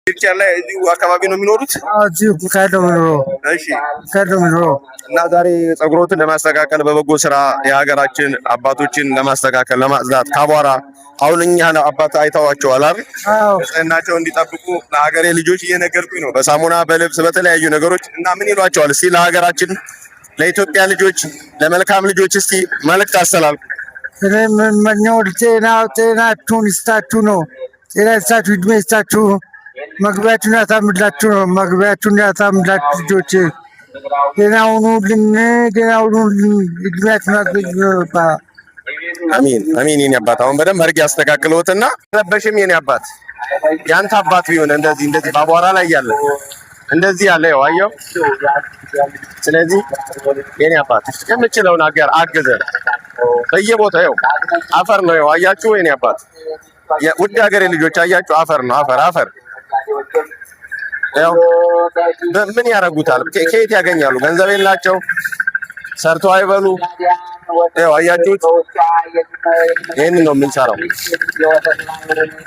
ዊልቸር ላይ እዚሁ አካባቢ ነው የሚኖሩት? እዚሁ ካለው ነው የምኖረው። እሺ። ካለው ነው የምኖረው። እና ዛሬ ጸጉሮትን ለማስተካከል በበጎ ስራ የሀገራችን አባቶችን ለማስተካከል፣ ለማጽዳት ካቧራ፣ አሁን እኛ አባት አይተዋቸዋል አይደል? አዎ። ንጽህናቸው እንዲጠብቁ ለሀገሬ ልጆች እየነገርኩኝ ነው። በሳሙና፣ በልብስ፣ በተለያዩ ነገሮች። እና ምን ይሏቸዋል? እስቲ ለሀገራችን ለኢትዮጵያ ልጆች፣ ለመልካም ልጆች እስቲ መልእክት አስተላልፉ። እኔ የምመኘው ጤና ጤናችሁን ይስጣችሁ ነው። ጤና ይስጣችሁ፣ እድሜ ይስጣችሁ፣ መግቢያችሁን ያሳምላችሁ ነው። መግቢያችሁን ያሳምላችሁ ልጆች። ጤና ሁኑልን፣ ጤና ሁኑልን፣ እድሜያችሁን ያስረዝምልን። አሚን አሚን። የኔ አባት፣ አሁን በደንብ አድርጌ ያስተካክለውትና ረበሽም። የኔ አባት፣ ያንተ አባት ቢሆን እንደዚህ እንደዚህ በአቧራ ላይ ያለ እንደዚህ ያለ ያው አየው። ስለዚህ የኔ አባት የምችለውን አገር አግዘን። በየቦታው ያው አፈር ነው። ያው አያችሁ የኔ አባት፣ ውድ ሀገሬ ልጆች፣ አያችሁ፣ አፈር ነው፣ አፈር አፈር። ያው ምን ያደርጉታል? ከየት ያገኛሉ? ገንዘብ የላቸው፣ ሰርቶ አይበሉ። ያው አያችሁት፣ ይህንን ነው የምንሰራው።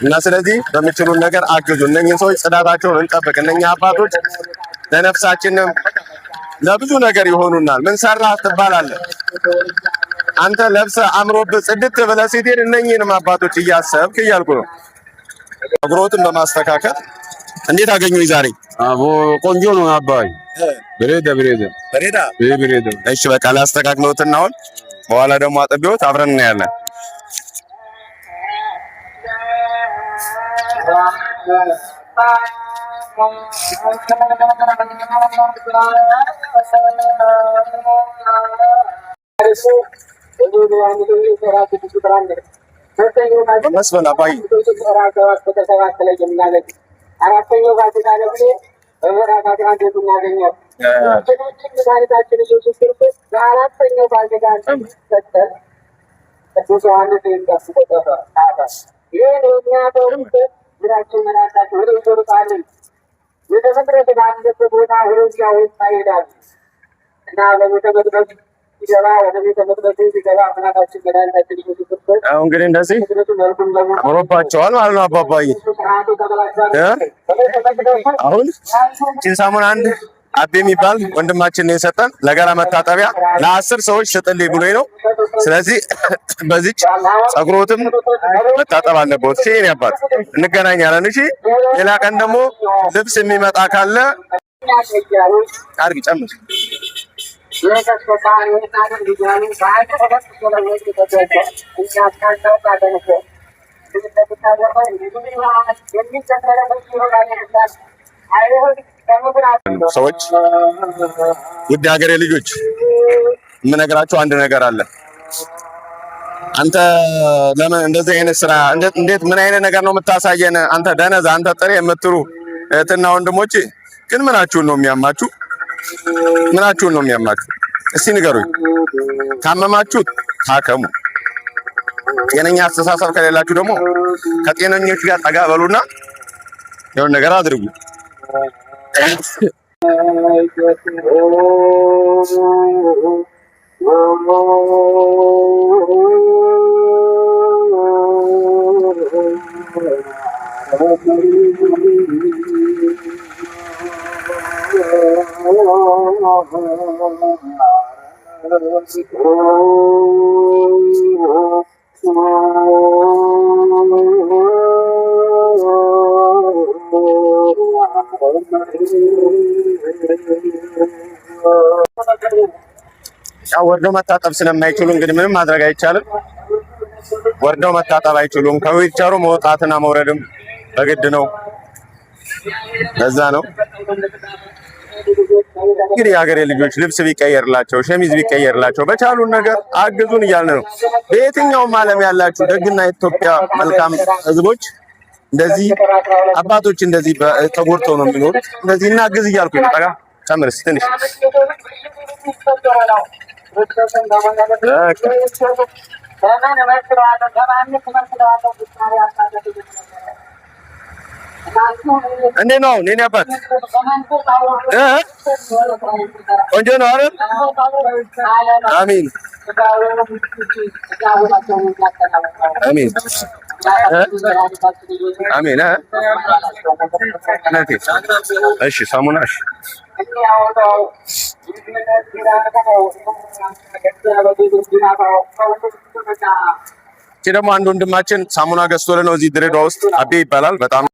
እና ስለዚህ በምችሉን ነገር አግዙ። እነኝህን ሰዎች ጽዳታቸውን እንጠብቅ። እነኚህ አባቶች ለነፍሳችንም ለብዙ ነገር ይሆኑናል። ምን ሰራህ ትባላለህ። አንተ ለብሰህ አምሮብህ ጽድት ብለህ ስትሄድ እነኚህንም አባቶች እያሰብክ እያልኩ ነው። እግሮትን በማስተካከል እንዴት አገኙኝ ዛሬ? አቦ ቆንጆ ነው አባይ። Bareeda bareeda። Bareeda። ይሄ bareeda። እሺ፣ በቃ ላስተካክለውትና አሁን በኋላ ደግሞ አጥቤዎት አብረን እናያለን። መስበል አባይ። አራተኛው ፋሲካ ደግሞ በምዕራፍ 11 እናገኛለን። ጌታችን መድኃኒታችን ኢየሱስ ክርስቶስ በአራተኛው ፋሲካ ሲሰቀል ቅዱስ ዮሐንስ ይህን ጠብቆ ጻፈ። ይህን የሚያከብሩበት ጌታችን መድኃኒታችን ወደ ኢየሩሳሌም ቤተ መቅደስ ባለበት ቦታ ወደዚያ ወጣ ይሄዳሉ እና በቤተ መቅደስ ሲገባ፣ ወደ ቤተ መቅደሱ ሲገባ አምላካችን መድኃኒታችን ኢየሱስ ክርስቶስ አሁን እንግዲህ እንደዚህ መቅደሱ መልኩን ለውጦ አምሮባቸዋል ማለት ነው አባባዬ። ስርዓቱ ተበላሽቷል። እ? በቤተ መቅደሱ አሁን ቺን ሳሙና አንድ አቤ የሚባል ወንድማችን ነው የሰጠን፣ ለገላ መታጠቢያ ለ10 ሰዎች ስጥልኝ ብሎኝ ነው። ስለዚህ በዚች ጸጉሮትም መታጠብ አለበት። እሺ የኔ አባት፣ እንገናኛለን። እሺ፣ ሌላ ቀን ደግሞ ልብስ የሚመጣ ካለ አድርጊ፣ ጨምር። ሰዎች፣ ውድ ሀገሬ ልጆች፣ የምነግራችሁ አንድ ነገር አለ። አንተ ለምን እንደዚህ አይነት ስራ፣ እንዴት ምን አይነት ነገር ነው የምታሳየን? አንተ ደነዝ፣ አንተ ጥሬ የምትሉ እህትና ወንድሞቼ ግን ምናችሁን ነው የሚያማችሁ? ምናችሁን ነው የሚያማችሁ? እስቲ ንገሩኝ። ካመማችሁ ታከሙ። ጤነኛ አስተሳሰብ ከሌላችሁ ደግሞ ከጤነኞች ጋር ጠጋ በሉና የሆነ ነገር አድርጉ። ያው ወርደው መታጠብ ስለማይችሉ እንግዲህ ምንም ማድረግ አይቻልም። ወርደው መታጠብ አይችሉም። ከዊልቸሩ መውጣትና መውረድም በግድ ነው። ለዛ ነው እንግዲህ የሀገሬ ልጆች ልብስ ቢቀየርላቸው፣ ሸሚዝ ቢቀየርላቸው፣ በቻሉን ነገር አግዙን እያልን ነው። በየትኛውም ዓለም ያላችሁ ደግና የኢትዮጵያ መልካም ህዝቦች፣ እንደዚህ አባቶች እንደዚህ ተጎድተው ነው የሚኖሩት። እንደዚህ እናግዝ እያልኩ ነው። ጠጋ ጨምር እስኪ ትንሽ። በቃ። በምን እመስለዋለሁ? በማንስ እመስለዋለሁ? ምሳሌ እንዴት ነው አሁን የኔ አባት? እ? ቆንጆ ነው አይደል? አሚን አሚን። አሜን። እውነቴ። እሺ ሳሙና፣ እሺ። እቺ ደግሞ አንድ ወንድማችን ሳሙና ገዝቶልን ነው እዚህ ድሬዳዋ ውስጥ፣ አቤ ይባላል በጣም።